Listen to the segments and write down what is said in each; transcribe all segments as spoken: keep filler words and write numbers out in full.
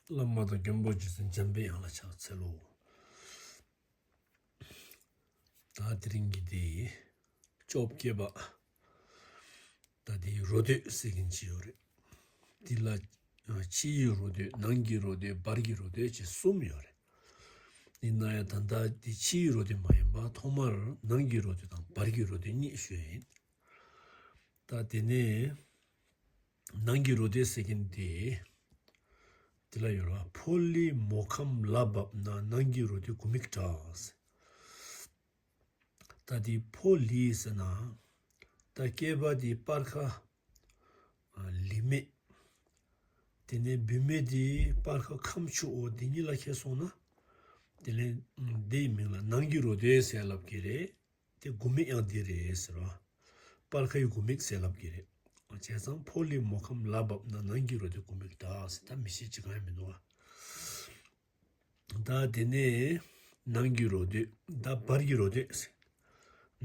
བླ་མ་དང་མགོན་པོ་རྗེ་བཙུན་འཇམ་པའི་དབྱངས་ལ་ཕྱག་འཚལ་ལོ། ད་དེ་རིང་གི་དེ་བཅོ་བརྒྱད་པ། ད་དེ་རོ་སྡེ་ཟེར་མཁན་ཅིག་ཡོད་རེད། དེ་ལ་ཕྱི་ཡི་རོ་སྡེ། ནང་གི་རོ་སྡེ། བར་གྱི་རོ་སྡེ་བཅས་གསུམ་ཡོད་རེད། ཡིན་ན་ཡང་ད་ལྟ་དེ་ཕྱི་ཡི་རོ་སྡེ་མ་ཡིན་པ་ཐོག་མར་ནང་གི་རོ་སྡེ་དང་བར་གྱི་རོ་སྡེ་གཉིས་ཞུ་ཡ་ཡིན། ད་དེ་ནས་ནང་གི་རོ་སྡེ་ཟེར་མཁན་དེ་དེ་ལ་ཡོད་ར། ཕོ་ལི་མོ་ཁམ་ལ་བབ་ན་ནང་གི་རོ་སྡེ་དགུ་མིག་བྲ། ད་དེ་ཕོ་ལི་ཟེར་ན་ད་སྐྱེས་པ་དེ་སྤར་ཁ་ལི་མེ། དེ་ནས་བུད་མེད་དེ་སྤར་ཁ་ཁམ་ཆུ་འོ་དེ་གཉིས་ལ་ཁེལ་སོང་ན། དེ་ལས་དེའི་མིང་ལ་ནང་གི་རོ་སྡེ་ཟེར་ལབ་ཀྱི་རེད། དེ་དགུ་མིག་ཡང་འདི་རེད་ཟེར་བ། སྤར་ཁ་ཡི་དགུ་མིག་ཟེར་ལབ་ཀྱི་རེད། བྱས་ཙང་ཕོ་ལི་མོ་ཁམ་ལ་བབ་ན་ནང་གི་རོ་སྡེ་དགུ་མིག་བྲ་ཟེར། ད་མི་ཤེས་ཅི་གང་ཡང་མི་འདུག་བ། ད་དེ་ནས་ནང་གི་རོ་སྡེ། ད་བར་གྱི་རོ་སྡེ་ཟེར།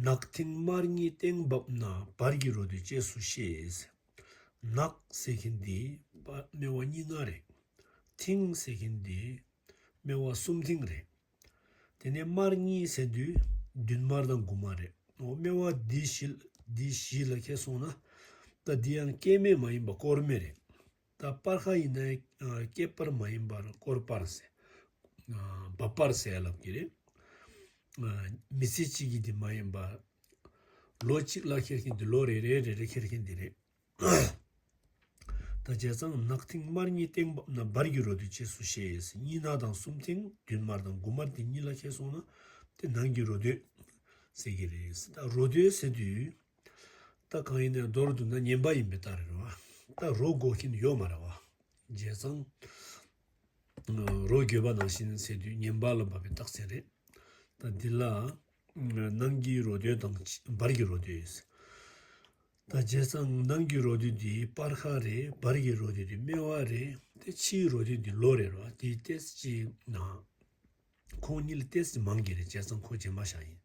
ནག་ཐིང་དམར་གཉིས་སྟེང་བབ་ན་བར་གྱི་རོ་སྡེ་བཅས་སུ་ཤེས་ཟེར། ནག་ཟེར་མཁན་འདི་སྨེ་བ་གཉིས་ལྔ་རེད། ཐིང་ཟེར་མཁན་འདི་སྨེ་བ་གསུམ་ཐིང་རེད། དེ་ནས་དམར་གཉིས་ཟེར་དུས་མདུན་དམར་དང་དགུ་དམར་རེད། འོ་སྨེ་བ་འདི་བཞི། འདི་བཞི་ལ་ཁེལ་སོང་ན། ད་འདི་ཡང་སྐྱེས་སྨེ་མ་ཡིན་པ་སྐོར་སྨེ་རེད། ད་སྤར་ཁ་ཡིན་ན་ཡང་སྐྱེས་སྤར་མ་ཡིན་པར་སྐོར་སྤར་ཟེར། འབབ་སྤར་ཟེར་ལབ་ཀྱི་རེད། མི་ཚེ་གཅིག་གི་འདི་མ་ཡིན་པ། ལོ་གཅིག་ལ་ཁེལ་མཁན་འདི་ལོ་རེ་རེ་རེ་རེ་ཁེལ་མཁན་འདི་རེད། ད་བྱས་ཙང་ནག་ཐིང་དམར་གཉིས་སྟེང་བབ་ན་བར་གྱི་རོ་སྡེ་བཅས་སུ་ཤེས། གཉིས་ནག་དང་གསུམ་ཐིང་མདུན་དམར་དང་དགུ་དམར་དེ་གཉིས་ལ་ཁེལ་སོང་ན་དེ་ནང་གི་རོ་སྡེ་ཟེར་གྱི་རེད། ད་རོ་སྡེ་ཟེར་དུས་ད་གང་ཡིན་ན་མདོར་བསྡུ་ན་ངན་པ་ཡིན་པའི་རྟགས་རེད་བ། ད་རོ་དགོས་མཁན་ཡོད་མ་རེད་བ། བྱས་ཙང་རོ་དགོས་པ་ནང་བཞིན་ཟེར་དུས་ངན་པ་ལ་བབ་པའི་རྟགས་མཚན་རེད། ད་འདི་ལ་ནང་གི་རོ་སྡེ་དང་བར་གྱི་རོ་སྡེ། ད་བྱས་ཙང་ནང་གི་རོ་སྡེ་འདི་སྤར་ཁ་རེད། བར་གྱི་རོ་སྡེ་འདི་སྨེ་བ་རེད། དེ་ཕྱིའི་རོ་སྡེ་འདི་ལོ་རེད་རོ། དེ་ཏོག་ཙམ་ཅིག་ན་ཁོང་གཉིས་ལ་ཏོག་ཙམ་མང་གི་རེད། བྱས་ཙང་ཁོ་རྗེས་མ་བཞག་ཡིན།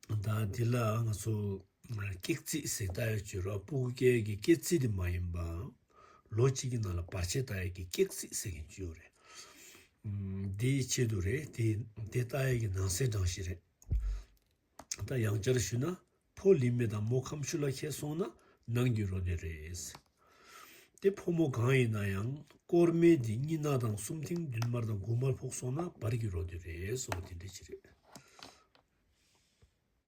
ད་འདི་ལ་ང་ཚོ་སྐྱེག་རྩིས་ཟེར་ལྟ་ཡ་བྱོས་རོ། སྤུ་གུ་སྐྱེ་གི་སྐྱེག་རྩིས་དེ་མ་ཡིན་པ། ལོ་གཅིག་གི་ནང་ལ་བར་ཆད་ལྟ་ཡ་གི་སྐྱེག་རྩིས་ཟེར་མཁན་ཅིག་ཡོད་རེད། ཨམ། དེའི་ཆེད་དུ་རེད། དེ་དེ་ལྟ་ཡ་གི་ནང་གསེས་གྲངས་གཞི་རེད། ད་ཡང་བསྐྱར་ཞུས་ན། ཕོ་ལི་མེ་དང་མོ་ཁམ་ཆུ་ལ་ཁེལ་སོང་ན་ནང་གི་རོ་སྡེ་རེད། དེ་ཕོ་མོ་གང་ཡིན་ན་ཡང་སྐོར་སྨེ་དེ་གཉིས་ནག་དང་གསུམ་ཐིང་མདུན་དམར་དང་དགུ་དམར་ཕོག་སོང་ན་བར་གྱི་རོ་སྡེ་རེད་ཟེར་བ་དེ་འདྲ་ཅིག་རེད།